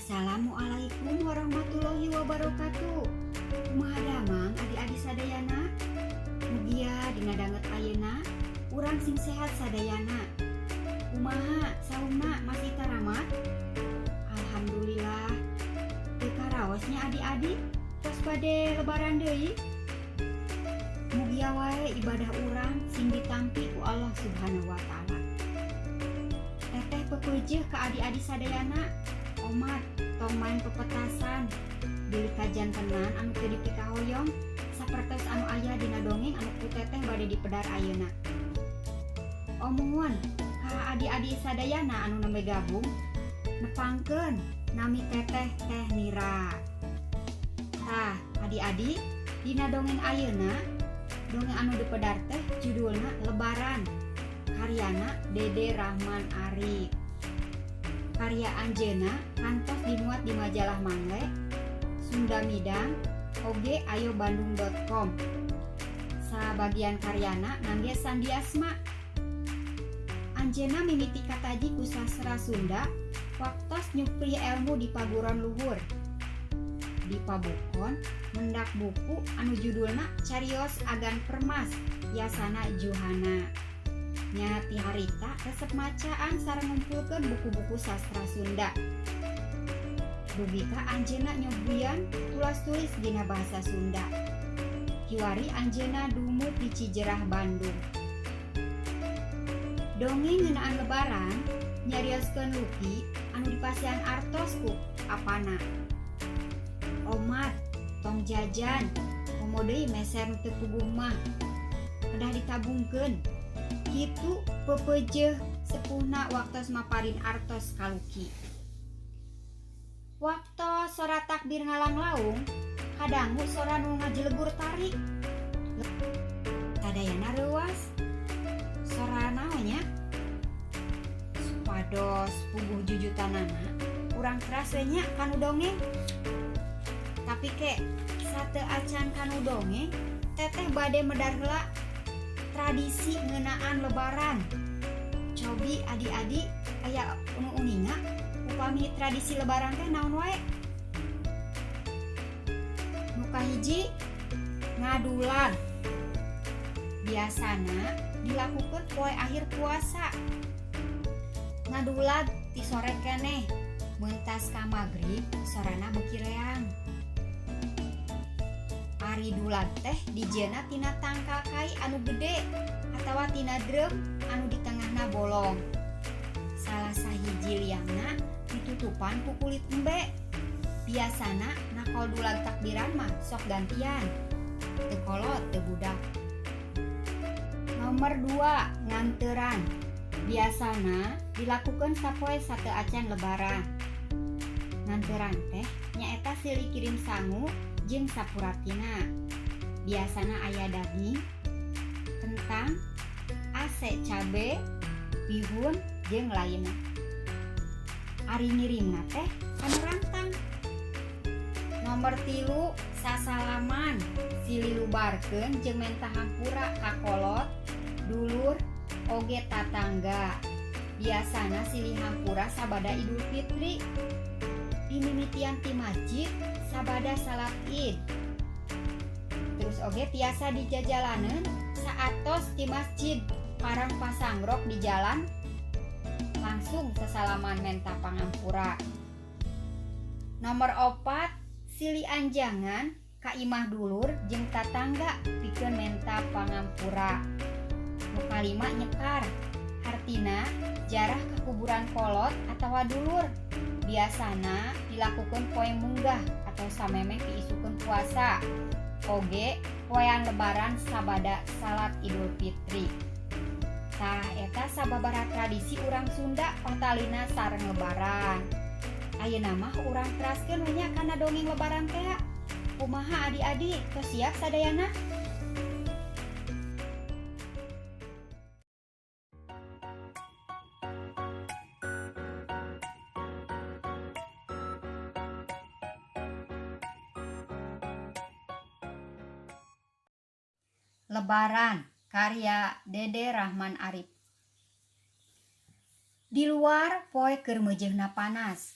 Assalamualaikum warahmatullahi wabarakatuh. Kumaha damang adik-adik sadayana? Mugia dina danget ayeuna urang sing sehat sadayana. Kumaha saumna, masih taramat? Alhamdulillah. Teu karaos nya adik-adik, tos bade lebaran deui. Mugia wae ibadah urang sing ditampi ku Allah Subhanahu wa Ta'ala. Teteh pepeujeuh ka adik-adik sadayana, omat tong main pepetasan, bilih kajantenan anu teu dipikahoyong sapertos anu aya dina dongeng anu ku teteh bade dipedar ayeuna. Omongan ka adik-adik sadayana anu nembe gabung, nepangkeun nami teteh Teh Nira. Tah, adik-adik, dina dongeng ayeuna, dongeng anu dipedar teh judulna Lebaran, karyana Dede Rahman Arif. Karya anjeunna kantos dimuat di majalah Mangle, Sunda Midang, oge ayobandung.com. Sabagian karyana ngangge sandi asma. Anjeunna mimiti kataji ku sastra Sunda waktos nyupri elmu di paguron luhur. Di pabukon mendak buku anu judulna Carios Agan Permas Yasana Juhana. Nya ti harita resep macaan sareng ngumpulkeun buku-buku sastra Sunda. Dugi ka anjeunna nyobian tulas tulis dina bahasa Sunda. Kiwari anjeunna dumuk di Cijerah, Bandung. Dongeng ngeunaan lebaran nyarioskeun Luki anu dipasihan artos ku apana. Omat tong jajan, komo deui meser nu teu puguh mah. Kedah ditabungkeun. Kitu pepeujeuh sepuhna waktos maparin artos ka Luki. Waktos sora takbir ngalanglaung, kadangu sora nu ngajelegur tarik. Sadayana reuwas. Sora naon nya? Supados puguh jujutanana, urang teras we nya kanu dongeng. Tapi ke sateuacan kanu dongeng, teteh bade medar heula tradisi ngeunaan lebaran. Cobi adik-adik, aya nu uninga upami tradisi lebaran teh naon wae? Nu kahiji, ngadulag. Biasana dilakukan poe akhir puasa. Ngadulag ti sore keneh, mentas ka magrib sorana beuki reang. Ari dulag teh dijieunna tina tangkal kai anu gede atawa tina drum anu di tengahna bolong. Salah sahiji liangna ditutupan ku kulit embe. Biasana nakol dulag takbiran mah sok gantian. Teu kolot teu budak. Nomor 2, nganteran. Biasana dilakukan sapoe sateuacan lebaran. Nganteran teh nyaeta silih kirim sangu jeung sapuratina. Biasana aya daging, kentang, ase cabe, bihun, jeung lainna. Ari ngirimna teh kana rantang. Nomor 3, sasalaman. Silih lubarkeun jeung menta hampura ka kolot, dulur, oge tatangga. Biasana silih hampura sabada Idul Fitri. Dimimitian ti masjid sabada salat Id. Terus oge tiasa dijajalaneun saatos ti masjid parang pasangrok di jalan langsung sesalaman menta pangampura. Nomor 4, silih anjangan ka imah dulur jeung tatangga pikeun menta pangampura. Nu kalima, nyekar. Hartina jarah ka kuburan kolot atawa dulur. Biasana dilakukan poe munggah atau samemeh diisukeun puasa. Oge poean lebaran sabada salat Idul Fitri. Tah, eta sababaraha tradisi urang Sunda patalina sareng lebaran. Ayeuna mah urang teraskeun we nya kana dongeng lebaran teh. Kumaha adik-adik, tos siap sadayana? Lebaran karya Dede Rahman Arif. Di luar poe keur meujeuna panas.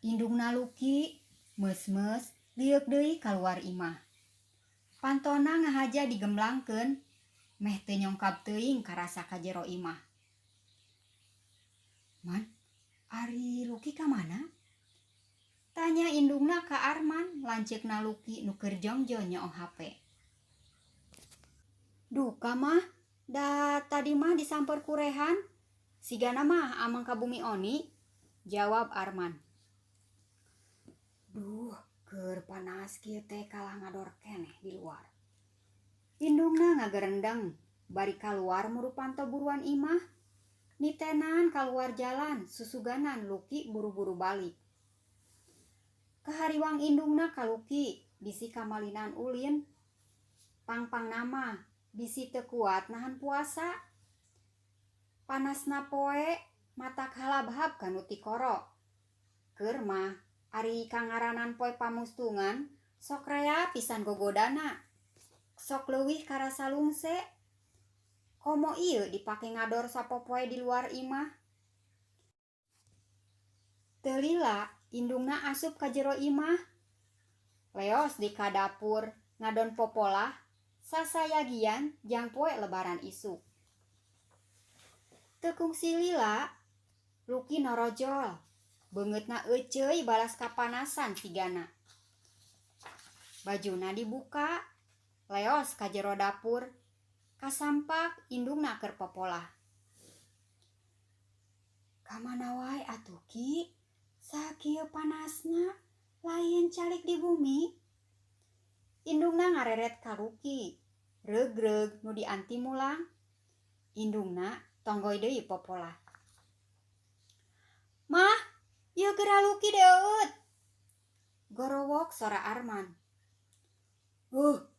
Indungna Luki meus-meus lieuk deui kaluar imah. Pantona ngahaja digemblangkeun meh teu nyongkab teuing karasa ka jero imah. Man, ari Luki ka mana? Tanya indungna ka Arman, lanceukna Luki nu keur jongjo nyooh hape. Duka mah, da tadi mah disamper ku Rehan. Sigana mah ameng ka bumi Oni, jawab Arman. Duh, keur panas kieu teh kalah ngador keneh di luar. Indungna ngagerendeng, bari kaluar muru panto buruan imah. Nitenan kaluar jalan, susuganan Luki buru-buru balik. Kahariwang indungna ka Luki, bisi kamalinan ulin. Pang-pangna mah, bisi teu kuat nahan puasa. Panasna poe, matak halabhab kanu tikoro. Keur mah, ari kangaranan poe pamustungan, sok rea pisan gogodana. Sok leuwih karasa lungse. Komo ieu dipake ngador sapopoe di luar imah. Teu lila indungna asup ka jero imah. Leos di ka dapur ngadon popolah sasayagian jang poe lebaran isuk. Teu kungsi lila Luki norojol. Beungeutna euceuy balas kapanasan sigana. Bajuna dibuka, leos ka jero dapur. Kasampak indungna keur popolah. Ka mana wae atuh Ki? Sakieu panasna, lain calik di bumi. Indungna ngareret ka Luki. Reug-reug nu dianti mulang. Indungna tonggoy deui popolah. Mah, ieu geura Luki deueut. Gorowok sora Arman.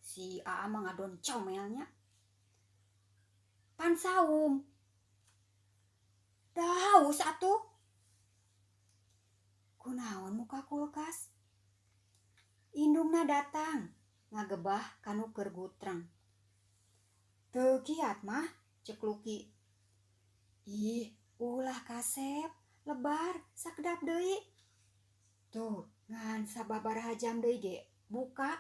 Si Aa mah ngadon comelnya. Pan saum. Da haus atuh. Kunaon muka kulkas? Indungna datang ngagebah kanu keur gutreng. Teu kiat mah, cek Luki. Ih, ulah kasep, lebar, sakedap deui. Tuh, ngan sababaraha jam deui ge buka.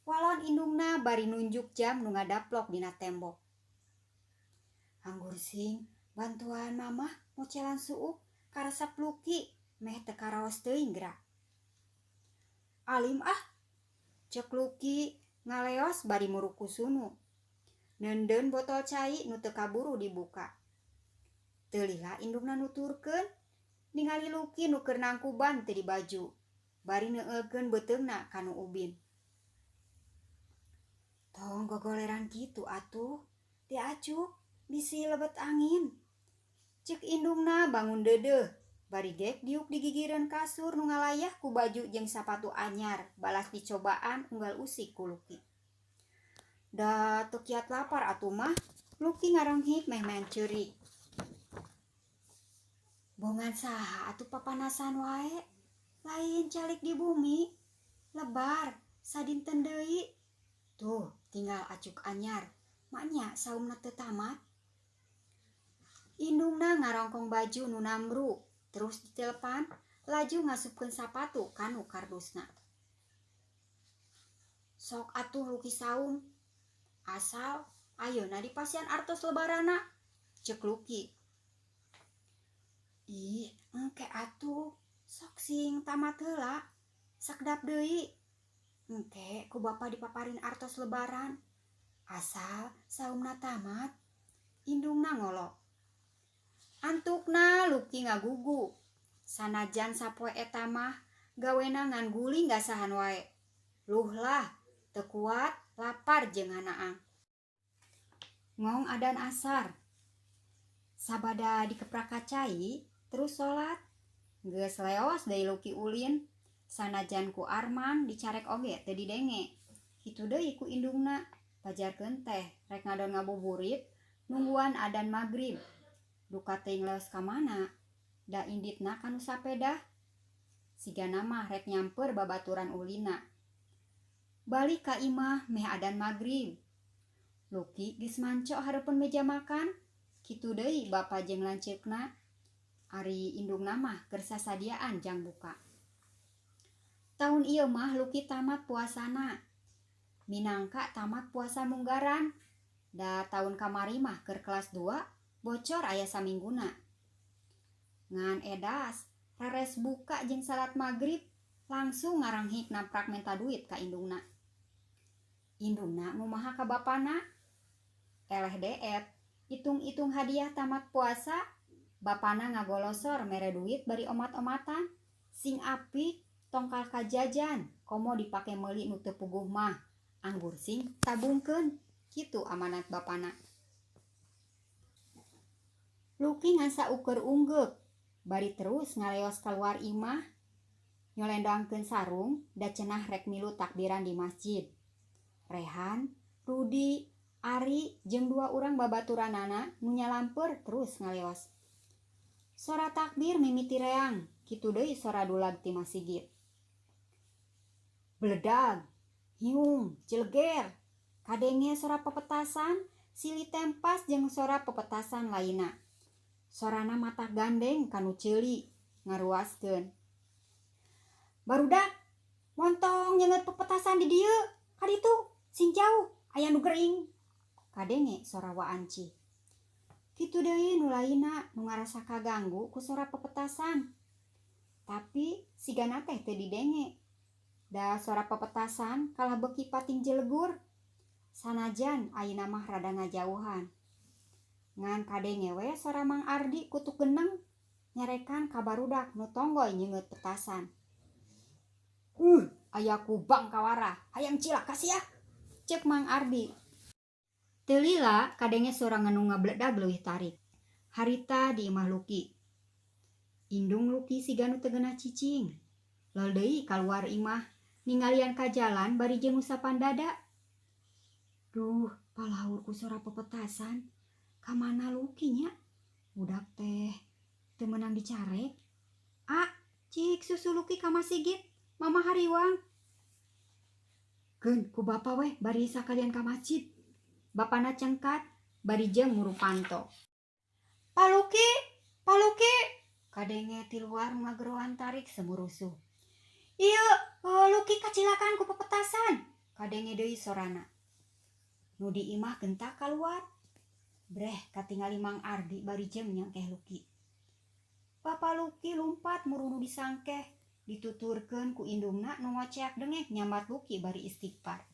Walon indungna bari nunjuk jam nu ngadaplok dina tembok. Anggur sing, bantuan mamah mocelan suuk karesep Luki meh teu karaos teuing geura. Alim ah, cek Luki ngaleos bari muruk kusunu. Neundeun botol cai nu teu kaburu dibuka. Teu lila indungna nuturkeun, ningali Luki nu keur nangkuban teu dibaju, bari neueulkeun beuteungna kanu ubin. Tong gogoleran kitu atuh, diacuk bisi lebet angin. Cek indungna bangun deudeuh, bari gek diuk di gigireun kasur nu ngalayah ku baju jeung sapatu anyar balas dicobaan unggal usik ku Luki. Da teu kiat lapar atuh mah, Luki ngarenghik meh ceurik. Bongan saha atuh papanasan wae, lain calik di bumi, lebar sadinten deui. Tuh tinggal acuk anyar, maknya saumna teu tamat. Indungna ngarongkong baju nu namru, terus ditelepan, laju ngasupkeun sapatu kanu kardusna. Sok atuh Luki saum, asal ayeuna dipasihan artos lebarana, cek Luki. Ih, engke atuh, sok sing tamat heula, sakedap deui. Engke ku bapa dipaparin artos lebaran, asal saumna tamat. Indungna ngolok. Antukna Luki ngagugu. Sanajan sapoe eta mah gawena ngan guling gasahan wae. Luh lah, teu kuat, lapar jeung hanaang. Ngong adan asar. Sabada dikeprak ka cai, terus salat. Geus leos deui Luki ulin. Sanajan ku Arman dicarek oge teu didenge. Kitu deui ku indungna, pajarkeun teh rek ngadon ngabuburit nungguan adan magrib. Duka teuing leos ka mana? Da inditna kanu sapedah. Sigana mah rek nyamper babaturan ulina. Balik ka imah meh adan magrib. Luki geus manco hareupeun meja makan. Kitu deui bapa jeung lanceukna. Ari indungna mah keur sasadiaan jang buka. Taun ieu mah Luki tamat puasana. Minangka tamat puasa munggaran. Da taun kamari mah keur kelas 2 bocor aya samingguna. Ngan edas, rares buka jeung salat magrib langsung ngaranghik naprak menta duit ka indungna. Indungna ngumaha ka bapana? Eleh deet, itung-itung hadiah tamat puasa, bapana ngagolosor mere duit bari omat-omatan. Sing apik tongkal kajajan, komo dipake meuli nu teu puguh mah. Anggur sing tabungkeun, kitu amanat bapana. Luki ngan saukur unggeuk, bari terus ngaleos kaluar imah, nyolendangkeun sarung da cenah rek milu takbiran di masjid. Rehan, Rudi, Ari jeung dua urang babaturanana nu nyalamper terus ngaleos. Sora takbir mimiti reang, kitu deui sora dulag ti masigit. Bledag, hiung, cileger, kadenge sora pepetasan, silih tempas jeung sora pepetasan lainna. Sorana mata gandeng kanu ceuli ngaruaskeun. Barudak, montong nyeungeut pepetasan di dieu, kaditu sing jauh aya nu gering. Kadenge sora Wa Anci. Kitu deui nu lainna nu ngarasa kaganggu ku sora pepetasan. Tapi sigana teh teu didenge. Da sora pepetasan kalah beuki pating jelegur. Sanajan ayeuna mah rada ngajauhan. Ngan kadenge we sora Mang Ardi kutuk geneng nyarekan ka barudak nu tonggoy nyeungeut petasan. Aya kubang kawara, hayang cilaka sia. Ceuk Mang Ardi. Teu lila kadenge sora nu ngabledag leuwih tarik. Harita di imah Luki. Indung Luki siga nu teu geunah cicing. Lol deui kaluar imah, ningalian ka jalan bari jeung ngusapan dada. Duh, palahur ku sora pepetasan. Ka mana Luki nya? Budak teh teu meunang dicarek. Ah, cik susu Luki ka masigit. Mama hariwang. Keun ku bapa weh bari sakalian ka masjid. Bapana cengkat bari jeung muru panto. Paluki, Paluki, kadenge ti luar ngageroan tarik semurusuh. Ieu, Luki kacilakan ku pepetasan, kadenge deui sorana. Nu di imah gentak kaluar. Breh katingali Mang Ardi bari jeung nyangkeh Luki. Bapa Luki lumpat muru nu disangkeh, dituturkeun ku indungna nu ngoceak dengek nyambat Luki bari istighfar.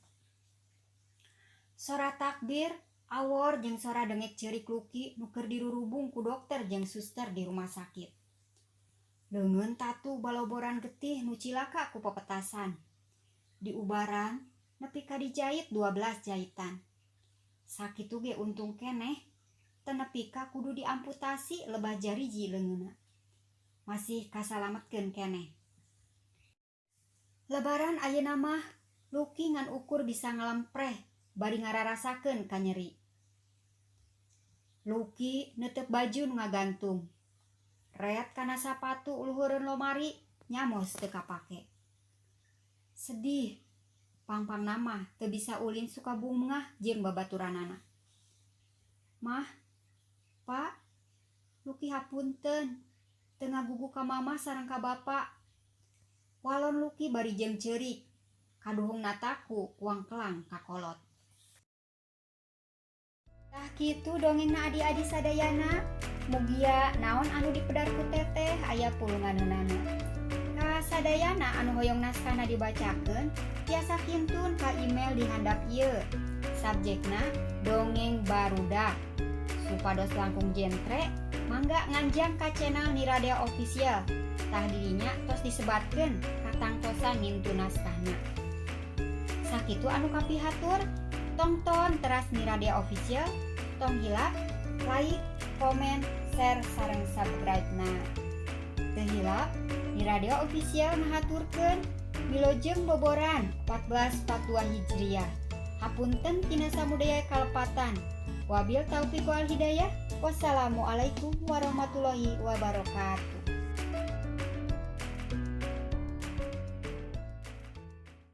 Sora takbir, awor jeung sora dengek ceurik Luki nu keur dirurubung ku dokter jeung suster di rumah sakit. Leungeun tatu baloboran getih nu cilaka ku pepetasan. Diubaran nepi ka dijait 12 jaitan. Sakitu ge untung keneh, teu nepi ka kudu diamputasi lebah jariji leungeunna. Masih kasalametkeun keneh. Lebaran ayeuna mah Luki ngan ukur bisa ngalempreh bari ngararasakeun kanyeri. Luki neuteup baju nu ngagantung. Ret kana sapatu luhureun lomari nyamos teu kapake. Sedih, pangpangna mah teu bisa ulin Sukabungah jeung babaturanana. Mah, Pak, Luki hapunten teu ngagugu ka mama sareng ka bapa. Walon Luki bari jeung ceurik, kaduhungna taku kuang-kelang ka kolot. Tah kitu dongengna adi-adi sadayana, mugia naon anu dipedar ku teteh aya pulunganeunana. Ka sadayana anu hoyong naskahna dibacakeun, tiasa kintun ka email di handap ieu. Subjekna dongeng barudak. Supados langkung jentre, mangga nganjang ka channel Niradea Official. Tah dirinya tos disebatkeun katangtosan ngintun naskahna. Sakitu anu kapihatur, tongton teras Niradea Official, tong hilap like, komen, share, sareng subscribe na. Teu hilap, Niradea Official ngahaturkeun wilujeng boboran 1442 Hijriah. Hapunten tina samudaya kalepatan. Wabil taufiq wal hidayah. Wassalamualaikum warahmatullahi wabarakatuh.